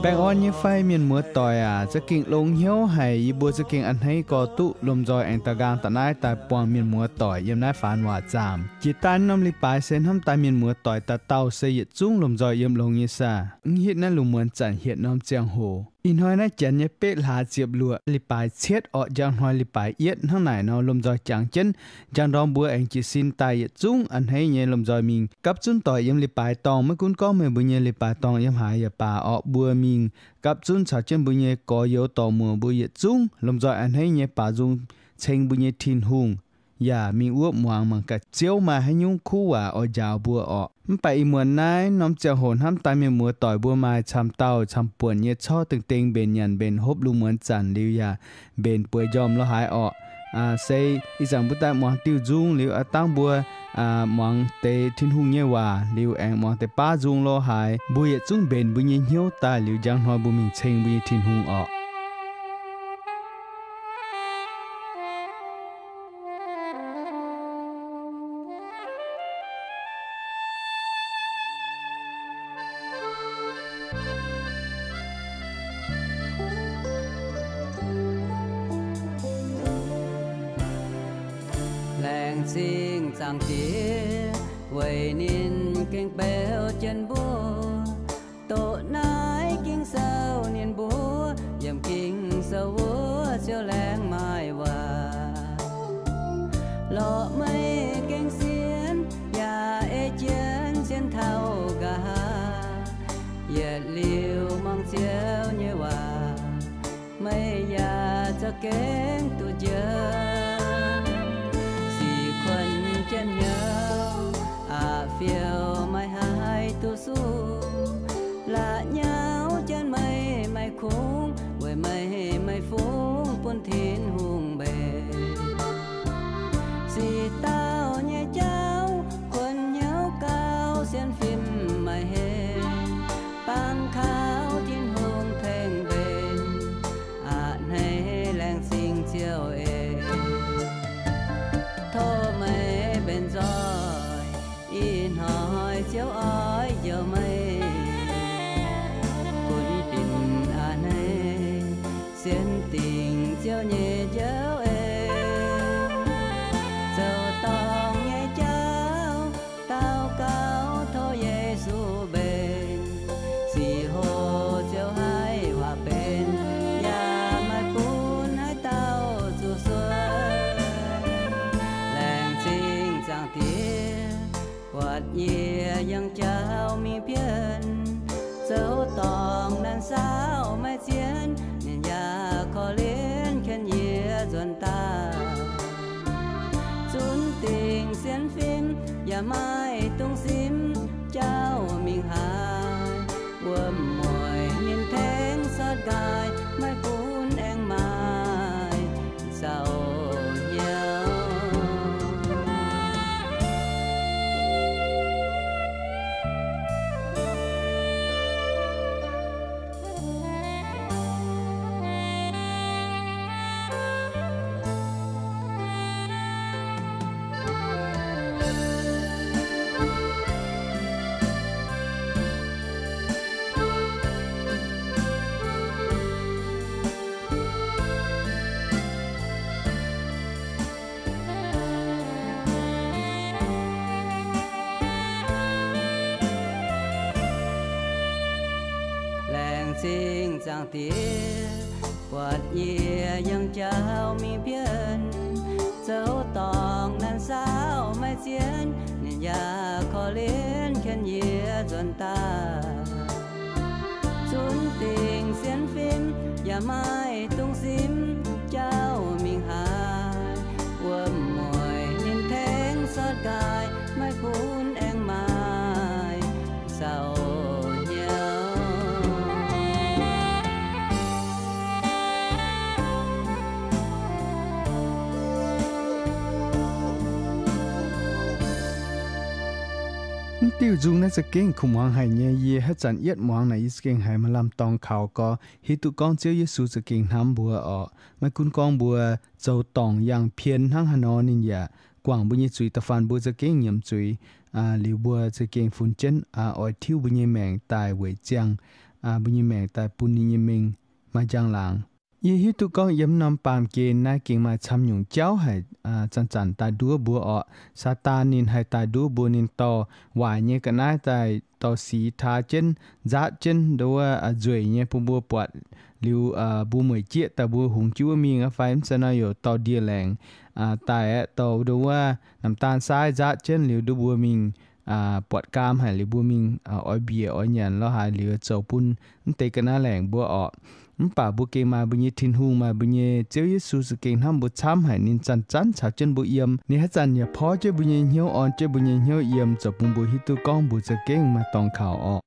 Baengh orn nyei fai, mienh muoz-doic aac? Za'gengh longx hnyouv haic. Yie mbuo za'gengh a'hneiv gorx duqv lomh nzoih aengx da'nqaang da'naaiv daaih buangh mienh muoz-doic yiem naaiv faanx waac zaamc. Jiex daaih norm leiz-baaix se hnamv daaih mienh muoz-doic dauh dauh se yietc zungv lomh nzoih yiem longx nyei saah. Mv hitv naaiv lungh muonz zanc hietc norm ziangh hoc. Ih hnoi naaiv janx nyei betv hlaax ziepc luoqc, leiz-baaix cietv orqc, njang hnoi leiz-baaix yietv hnangv naaic nor, lomh nzoih jangx jienv njang ndorm mbuo aengx jiez sin daaih yietc zungv a'hneiv nyei lomh nzoih mingh gapv zunv doic yiem leiz-baaix dorngh. Maiv gunv gorngv meih mbuo nyei leiz-baaix dorngh yiem haaix yaac baac orqc, mbuo mingh gapv zunv caux jienv mbuo nyei gorx-youz dorc muoc mbuo yietc zungv lomh nzoih a'hneiv nyei baaux nzung ceng mbuo nyei Tin-Hungh, yaac mingh wuov muangx mangc gaax Ziouv maaih haaix nyungc kuv waac oix njaaux mbuo orqc. Mv baac ih muonz naaiv norm ziangh hoc hnamv daaih mienh muoz-doic mbuo maaih camv dauh camv buonc nyei corc dengh dengh mbenc nyanc mbenc hopv lungh muonz zanc liuz yaac mbenc bueix njormh lorh haaix orqc. Se ih zanc mbuo daaih muangx diuh nzung liuz, aav dangv mbuo muangx deix Tin-Hungh nyei waac liuz aengx muangx deix baav nzung lorh haaix, mbuo yietc zungv mbenc mbuo nyei hnyouv daaih liuz njang hnoi mbuo mingh ceng mbuo nyei Tin-Hungh orqc. Laengz zingh Zaangc Diex, weic ninh gengh beu jienv mbuo. Doqc naaiv Ging-Sou ninh mbuo, yiem Ging-Sou wuov Ziouv laengz maaih waac. Lorqc meih gengh sienx, yaac ei jienv sienx taux nqa'haav, yietc liuz muangx Ziouv nyei waac, meih yaac za'gengh duqv njoux. Sic kuonx jienv hnyouv, aqc fiou maiv haih duqv suv. La'nyauv jienv meih maiv kungx, weic meih maiv fungx bun Tin-Hungh mbenc. Sic dauh nyei jauv kuonx hnyouv gauh sienx fim maiv henv, bangc kaux Tin-Hungh tengx mbenc. A'hneiv laengz zingh Ziouv eix, tov meih mbenc nzoih. Ih hnoi Ziouv oix njoux meih, gunv binc a'hneiv sienx dingc Ziouv nyei njoux eix. Zoux dorngc nyei jauv daux gaux tov Yesu mbenc, sic hoc Ziouv haih waac benx, yaac maiv bun haaix dauh zuqc suonv. Laengz zingh Zaangc Diex, buatc yie yangh jauv mingh bienh, zoux dorngc naanc saauv maiv zien, ninh yaac korv-lienh ken yie nzuonx daaih. Zunc dingc sienx fim yaac maaih dungx simv jauv mingh haaix, wuom-mueic ninh tengx sortv nqaai, maiv gunv aengx maaih zaux hnyouv. Laengz zingh Zaangc Diex, buatc yie yangh jauv mingh bienh, zoux dorngc naanc saauv maiv zien, ninh yaac korv-lienh ken yie nzuonx daaih. Zunc dingc sienx fim yaac maaih dungx simv jauv mingh haaix, wuom-mueic ninh tengx sortv nqaai, maiv gunv aengx maaih zaux hnyouv. Mv diuh nzung naaiv za'gengh kuv muangx haic nyei. Yie haaix zanc yietv muangx naaic, yie za'gengh haiz maaih lamh dorngx kaux gorx, hiuv duqv gorngv Ziouv Yesu za'gengh hnamv mbuo orqc. Maiv gunv gorngv mbuo zoux dorngc yangh pien hnangv haaix nor, ninh yaac guangc mbuo nyei zuiz, da'faanh mbuo za'gengh nyiemc zuiz, liuz mbuo za'gengh funx jienv oix tiuv mbuo nyei maengc daaih weic ziangh mbuo nyei maengc daaih bun ninh nyei mengh maaih njang-laangc. Yie hiuv duqv gorngv yiem norm baamh gen naaiv gengh maaih camv nyungc jauv haih zanc-zanc daaih nduov mbuo orqc. Saadaan ninh haih daaih nduov mbuo, ninh dorh waaic nyei ga'naaiv daaih dorh sic taa jienv, nzaatv jienv ndo wuov nzueic nyei bun mbuo buatc. Liuz mbuo mueic jieqv daaih mbuo hungx jienv wuov mingh aqv fai mv zeiz nor, youc dorh ndie-laengc daaih aeqv, dorh ndo wuov namx daan saaiv nzaatv jienv liuz nduov mbuo mingh buatc gaam haic liuz mbuo mingh oix mbiec oix nyanc lo haaix liuz zoux bun mv deix ga'naaiv laengc mbuo orqc. Mv baac mbuo gengh maaih mbuo nyei Tin-Hungh, maaih mbuo nyei Ziouv Yesu za'gengh hnamv mbuo camv haic. Ninh zanc-zanc caux jienv mbuo yiem. Ninh haaix zanc yaac porv jienv mbuo nyei hnyouv, orn jienv mbuo nyei hnyouv yiem, zoux bun mbuo hiuv duqv gorngv mbuo za'gengh maaih dorngx kaux orqc.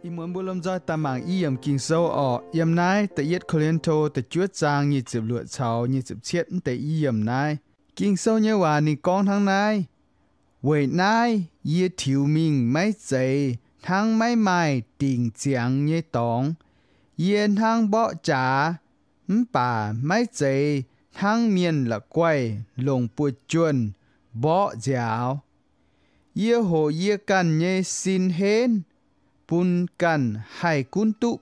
Ih muonz mbuo lomh nzoih daaih mangc i yiemc Ging-Sou orqc. Yiem naaiv da'yietv Ko^lin^to da'juov zaang nyic ziepc luoqc caux nyic ziepc cietv mv deix i yiemc naaiv, Ging-Sou nyei waac ninh gorngv hnangv naaiv, Weic naaiv yie tiux mingh maiv zeiz hnangv maiv maaih dingc ziangx nyei dorngx. Yie hnangv mborqv jaax, mv baac maiv zeiz hnangv mienh la'guaih longc buoz-juonh mborqv nziaaux. Yie hoqc yie ganh nyei sin henv, bun ganh haih gunv duqv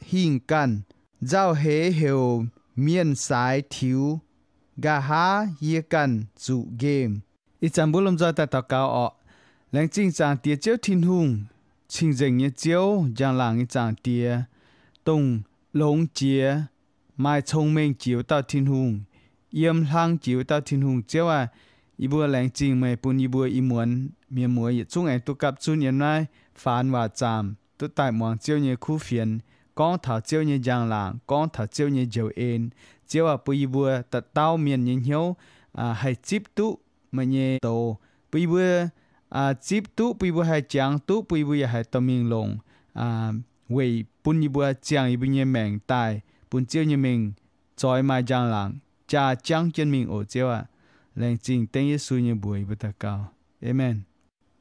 hingh ganh. Nzauh heix heuc mienh saaix tiux, nqa'haav yie ganh zuqc nqemh. Ih zanc mbuo lomh nzoih daaih daux gaux orqc. Laengz zingh Zaangc Diex Ziouv Tin-Hungh, cing-nzengc nyei Ziouv, njang-laangc nyei Zaangc Diex, dongh longx jiex, maaih cong-mengh jiex wuov dauh Tin-Hungh, yiem hlang jiex wuov dauh Tin-Hungh. Ziouv aah, yie mbuo laengz zingh meih bun yie mbuo ih muonz mienh muoz yietc zungv aengx duqv gapv zunv yiem naaiv faanx waac zaamc duqv daaih muangx Ziouv nyei kuv fienx, gorngv taux Ziouv nyei njang-laangc, gorngv taux Ziouv nyei njoux en. Ziouv aah, bun yie mbuo dauh dauh mienh nyei hnyouv haih zipv duqv meih nyei doz, bun yie mbuo zipv duqv, bun yie mbuo haih jangx duqv, bun yie mbuo yaac haih dorh mingh longc, weic bun yie mbuo ziangh yie mbuo nyei maengc daaih bun Ziouv nyei mengh zoix maaih njang-laangc jaa jangv jienv mingh oc. Ziouv aah, laengz zingh dengv Yesu nyei mbuox yie mbuo daux gaux. Aamen.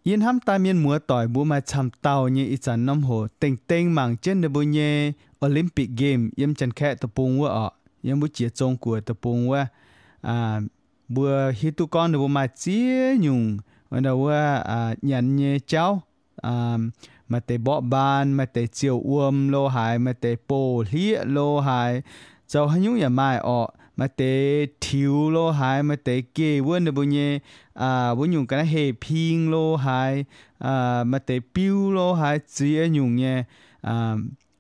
Yie hnamv daaih mienh muoz doic mbuo maaih camv dauh nyei ih zanc norm hoc dengh dengh mangc jienv ninh mbuo nyei Olympic Game yiem Janx-Kaeqv deic-bung wuov orqc, yiem mbuo jiex Zong-Guoqv deic-bung wuov. Mbuo hiuv duqv gorngv ninh mbuo maaih ziex nyungc wuov nyanc nyei jauv. Maaih deix mborqv mbaan, maaih deix ziouc wuom lo haaix, maaih deix boh hlieqv lo haaix, zoux haaix nyungc yaac maaih orqc. Maaih deix tiux lo haaix, maaih deix geh wuov ninh mbuo nyei wuov nyungc ga'naaiv heh ping lo haaix, maaih deix biu lo haaix, ziex nyungc nyei.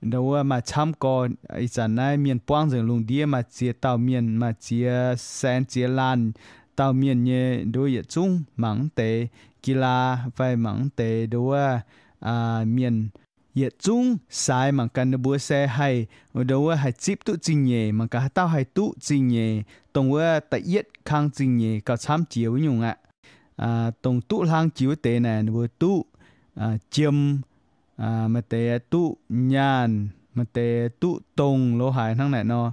Ndo wuov maaih camv gorx. Ih zanc naaiv mienh buangv nzengc lungh ndiev maaih ziex dauh mienh, maaih ziex saeng ziex laanh dauh mienh nyei ndo wuov yietc zungv mangc mv deix กีฬา fai mangc mv deix ndo wuov mienh yietc zungv saaix mangc gaax ninh mbuo se haih ndo wuov haih zipv duqv zingh nyeic, mangc gaax haaix dauh haih duqv zingh nyeic, dongh wuov da'yietv kang zingh nyeic gauh camv jiex wuov nyungc aqv. Dongh duqv hlang jiex wuov deix naaic ninh mbuo duqv jiem, maaih deix duqv nyaanh, maaih deix duqv dongh lo haaix hnangv naaic nor.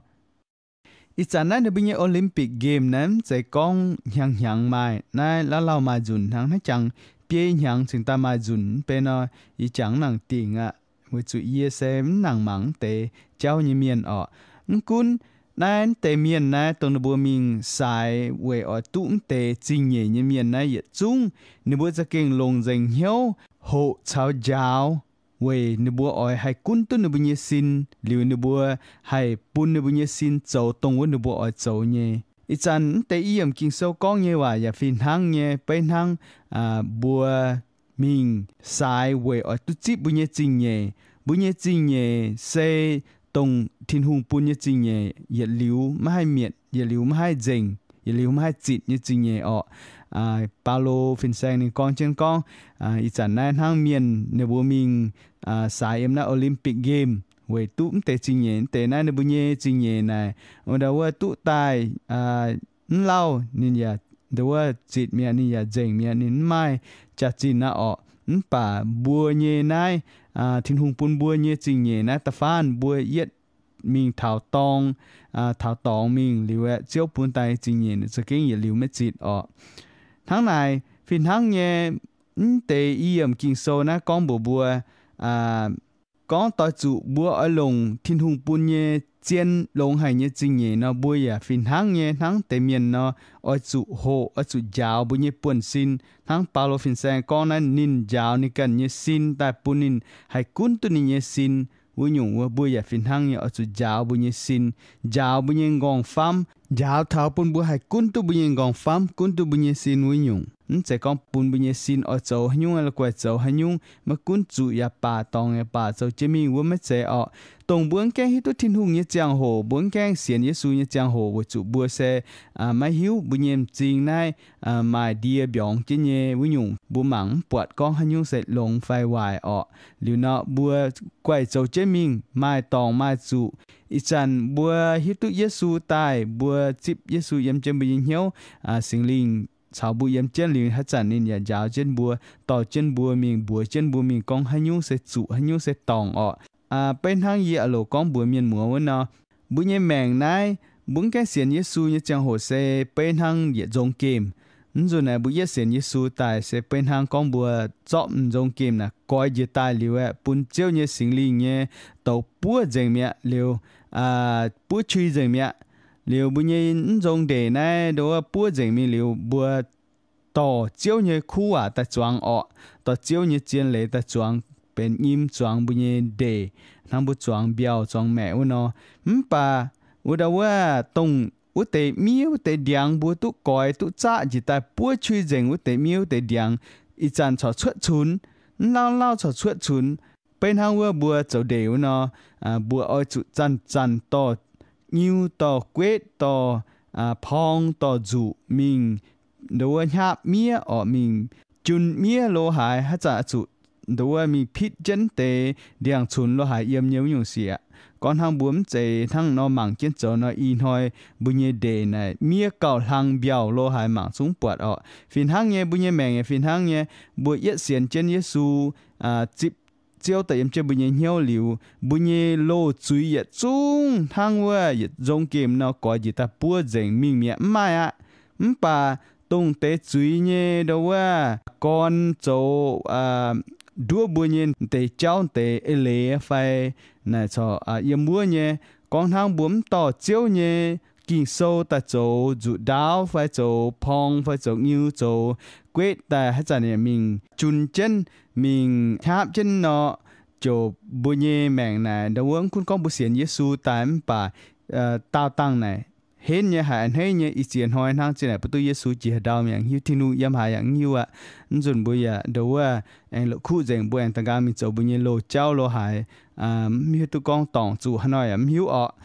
Ih zanc naaiv ninh mbuo nyei Olympic Game naaiv mv zeiz gorngv hnyangx-hnyangx maaih, naaiv lauh lauh maaih nzunc hnangv, hnangv jangx biei hnyangx cingx daaih maaih nzunc mv bei nor, yie jangx mv nangc dingc aqv, weic zuqc yie se mv nangc mangc mv deix jauv nyei mienh orqc. Mv gunv naaiv mv deix mienh naaiv dongh ninh mbuo mingh saaix weic oix duqv mv deix zingh nyeic nyei mienh naaiv yietc zungv, ninh mbuo za'gengh longc nzengc hnyouv hoqc caux njaaux weic ninh mbuo oix haih gunv duqv ninh mbuo nyei sin, liuz ninh mbuo haih bun ninh mbuo nyei sin zoux dongh wuov ninh mbuo oix zoux nyei. Ih zanc mv deix i yiemc Ging-Sou gorngv nyei waac yaac fih hnangv nyei. Beiv hnangv mbuo mingh saaix weic oix duqv zipv mbuo nyei zingh nyeic. Mbuo nyei zingh nyeic se dongh Tin-Hungh bun nyei zingh nyeic, yietc liuz maiv haih mietc, yietc liuz maiv haih nzengc, yietc liuz maiv haih zitc nyei zingh nyeic orqc. Baulo fin-saeng ninh gorngv jienv gorngv, ih zanc naaiv hnangv mienh ninh mbuo mingh saaix yiem naaiv Olympic Game weic duqv mv deix zingh nyeic. Mv deix naaiv ninh mbuo nyei zingh nyeic naaic, wuov nda wuov duqv daaih mv lauh ninh yaac, nda wuov zitc mi'aqv, ninh yaac nzengc mi'aqv, ninh mv maaih jaax-zinh aqv orqc. Mv baac mbuo nyei naaiv, Tin-Hungh bun mbuo nyei zingh nyeic naaiv da'faanh mbuo yietv mingh taux dorngx, taux dorngx mingh liuz aeqv, Ziouv bun daaih zingh nyeic ninh za'gengh yietc liuz maiv zitc orqc. Hnangv naaic fih hnangv nyei, mv deix i yiemc Ging-Sou naaiv gorngv mbuox mbuo, gorngv doix zuqc mbuo oix longc Tin-Hungh bun nyei zien longx haic nyei zingh nyeic nor, mbuo yaac fih hnangv nyei hnangv deix mienh nor, oix zuqc hoqc, oix zuqc njaaux mbuo nyei buonv sin. Hnangv Baulo fin-saeng gorngv naaiv, ninh njaaux ninh ganh nyei sin daaih bun ninh haih gunv duqv ninh nyei sin. Wuov nyungc wuov, mbuo yaac fih hnangv nyei oix zuqc njaaux mbuo nyei sin, njaaux mbuo nyei nqorngv-famv, njaaux taux bun mbuo haih gunv duqv mbuo nyei nqorngv-famv, gunv duqv mbuo nyei sin wuov nyungc. Mv zeiz gorngv bun mbuo nyei sin oix zoux haaix nyungc la'guaih zoux haaix nyungc, maiv gunv zuqc yaac baac, dorngc yaac baac, zoux jienv mingh, wuov maiv zeiz orqc. Dongh mbuo mv gaengh hiuv duqv Tin-Hungh nyei ziangh hoc, mbuo mv gaengh sienx Yesu nyei ziangh hoc, weic zuqc mbuo se maiv hiuv mbuo nyei m'zing naaiv maaih ndie mbiorngz jienv nyei wuov nyungc, mbuo mangc mv buatc gorngv haaix nyungc se longx fai waaic orqc. Liuz nor, mbuo guaih zoux jienv mingh, maaih dorngc maaih zuqc. Ih zanc mbuo hiuv duqv Yesu daaih, mbuo zipv Yesu yiem jienv mbuo nyei hnyouv, Singx Lingh caux mbuo yiem jienv liuz, haaix zanc ninh yaac njaaux jienv mbuo, dorh jienv mbuo mingh, mbuox jienv mbuo mingh gorngv haaix nyungc se zuqc, haaix nyungc se dorngc orqc. Beiv hnangv yie a'loc gorngv mbuox mienh muoz wuov nor, mbuo nyei maengc naaiv, mbuo mv gaengh sienx Yesu nyei ziangh hoc se beiv hnangv yietc nzong gemh. Mv nzunc naaic mbuo yietv sienx Yesu daaih se beiv hnangv gorngv mbuo zorqv m'nzong gemh naaic goix njiec daaih liuz aeqv, bun Ziouv nyei Singx Lingh nyei douz buov nzengc mi'aqv liuz, buov qui nzengc mi'aqv. Liuz mbuo nyei mv nzong ndeic naaiv ndo wuov buov nzengc mingh liuz, mbuo dorh Ziouv nyei kuv waac daaih zuangx orqc, dorh Ziouv nyei zien leiz daaih zuangx, benx nyim zuangx mbuo nyei ndeic, hnangv mbuo zuangx mbiauh zuangx maeqc wuov nor. Mv baac wuov ndau wuov dongh wuov deix miev wuov deix ndiangx mbuo duqv goix duqv zaqv njiec daaih buov qui nzengc wuov deix miev wuov deix ndiangx, ih zanc corc cuotv cunx, mv lauh lauh corc cuotv cunx. Beiv hnangv wuov mbuo zoux ndeic wuov nor, mbuo oix zuqc zanc-zanc dorh nyiu dorh guetv dorh porng dorh nzuqc mingh ndo wuov hnyapv miev orqc, mingh jun miev lo haaix, haaix zanc oix zuqc ndo wuov mingh pitv jienv deix ndiangx-cunx lo haaix yiem nyei wuov nyungc sic aqv. Gorngv hnangv mbuo mv zeiz hnangv nor mangc jienv zoux nor, ih hnoi mbuo nyei ndeic naaic miev gauh hlang mbiauh lo haaix mangc zungv buatc orqc. Fih hnangv nyei mbuo nyei maengc yaac fih hnangv nyei, mbuo yietv sienx jienv Yesu, zipv Ziouv daaih yiem jienv mbuo nyei hnyouv liuz, mbuo nyei loz-zuiz yietc zungv hnangv wuov yietc nzong gemh nor goix njiec daaih buov nzengc mingh mi'aqv, mv maaih aqv. Mv baac dongh deix zuiz nyei ndo wuov gorn zoux nduov mbuo nyei deix jauv deix eix leiz fai naaic corc yiem wuov nyei, gorngv hnangv mbuo mv dorh Ziouv nyei Ging-Sou daaih zoux nzuqc ndaauv fai zoux porng fai zoux nyiu zoux guetv daaih haaix zanc yaac mingh jun jienv, mingh hnyapv jienv nor, ziouc mbuo nyei maengc naaic ndo wuov mv gunv gorngv mbuo sienx Yesu daaih mv baac daauh dangh naaic henv nyei haic a'hneiv nyei. Ih ziex hnoi hnangv zinh naaic bun duqv Yesu jiex haaix ndau mienh hiuv, Tin-Hungh yiem haaix yaac mv hiuv aqv. Mv nzunc mbuo yaac ndo wuov aengx la'kuqv nzengc, mbuo aengx da'nqaang mingh zoux mbuo nyei loz-jauv lo haaix, mv hiuv duqv gorngv dorngc zuqc haaix nor yaac mv hiuv orqc.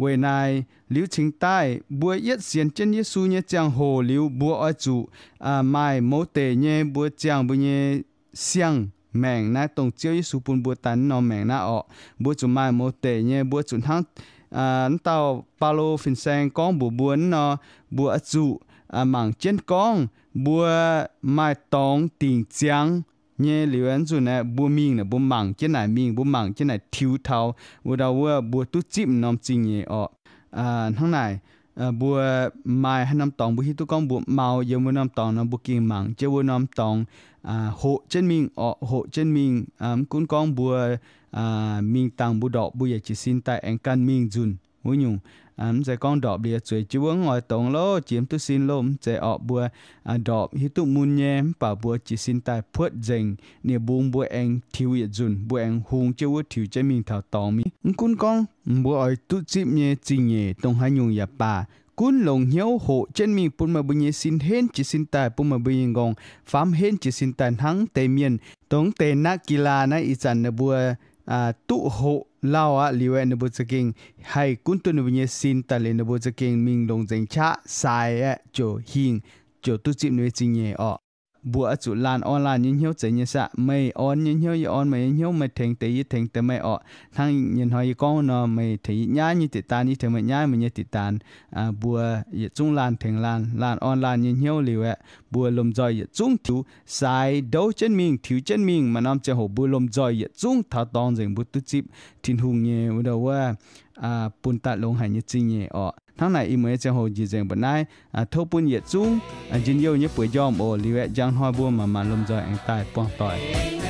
Weic naaic liuz cingx daaih mbuo yietv sienx jienv Yesu nyei ziangh hoc liuz, mbuo oix zuqc maaih mouz deic nyei mbuo ziangh mbuo nyei siang-maengc naaiv, dongh Ziouv Yesu bun mbuo daaih wuov norm maengc naaiv orqc. Mbuo zuqc maaih mouz deic nyei, mbuo zuqc hnangv naaiv dauh Baulo fin-saeng gorngv mbuox mbuo wuov nor, mbuo oix zuqc mangc jienv gorngv mbuo maaih dorngx dingc ziangx nyei liuz, mv nzunc aeqv, mbuo mingh naaic, mbuo mangc jienv naaic mingh, mbuo mangc jienv naaic tiux taux wuov ndau wuov mbuo duqv zipv norm zingh nyeic orqc. Hnangv naaic, mbuo maaih haaix norm dorngx mbuo hiuv duqv gorngv mbuo mau yiem wuov norm dorngx nor, mbuo gengh mangc jienv wuov norm dorngx, hoqc jienv mingh orqc, hoqc jienv mingh. Mv gunv gorngv mbuo mingh dangh mbuo ndorpc, mbuo yaac jiez sin daaih aengx ganh mingh nzunc wuov nyungc. Mv zeiz gorngv ndorpc liuz zueiz jienv wuov mv oix dongz loh, jiex mv duqv sin loh, mv zeiz orqc. Mbuo ndorpc hiuv duqv mun nyei, mv baac mbuo jiez sin daaih puotv nzengc, nie-mbung mbuo aengx tiux yietc nzunc, mbuo aengx hungx jienv wuov tiux jienv mingh taux dorngx mingh. Mv gunv gorngv mbuo oix duqv zipv nyei zingh nyeic dongh haaix nyungc yaac baac, gunv longc hnyouv hoqc jienv mingh bun meih mbuo nyei sin henv jiez sin daaih, bun meih mbuo nyei nqorngv famv henv jiez sin daaih hnangv deix mienh, dongh deix naaiv gila naaiv ih zanc ninh mbuo duqv hoqc lauh aqv liuz aeqv, ninh mbuo za'gengh haih gunv duqv ninh mbuo nyei sin daaih liuz, ninh mbuo za'gengh mingh longc nzengc qaqv sai aeqv, ziouc hingh, ziouc duqv zipv ninh mbuo zingh nyeic orqc. Mbuo oix zuqc laanh orn laanh nyei hnyouv zeiz nyei saah? Meih orn nyei hnyouv, yie orn meih nyei hnyouv, meih tengx deix yie, tengx deix meih orqc. Hnangv nyei hnoi yie gorngv nor, meih tengx yie nyaiv nyei diqc daan, yie tengx meih nyaiv meih nyei diqc daan. Mbuo yietc zungv laanh tengx laanh, laanh orn laanh nyei hnyouv liuz aeqv, mbuo lomh nzoih yietc zungv tiux sai ndouv jienv mingh, tiux jienv mingh. Maaih norm ziangh hoc mbuo lomh nzoih yietc zungv taux dorngx nzengc, mbuo duqv zipv Tin-Hungh nyei wuov ndau wuov bun daaih longx haic nyei zingh nyeic orqc. Hnangv naaic ih muonz nyei ziangh hoc njiec nzengc mbuoqc naaiv. Tov bun yietc zungv njien-youh nyei bueix njormh oc. Liuz aeqv, njang hnoi mbuo maanc maanc lomh nzoih aengx daaih buangh doic.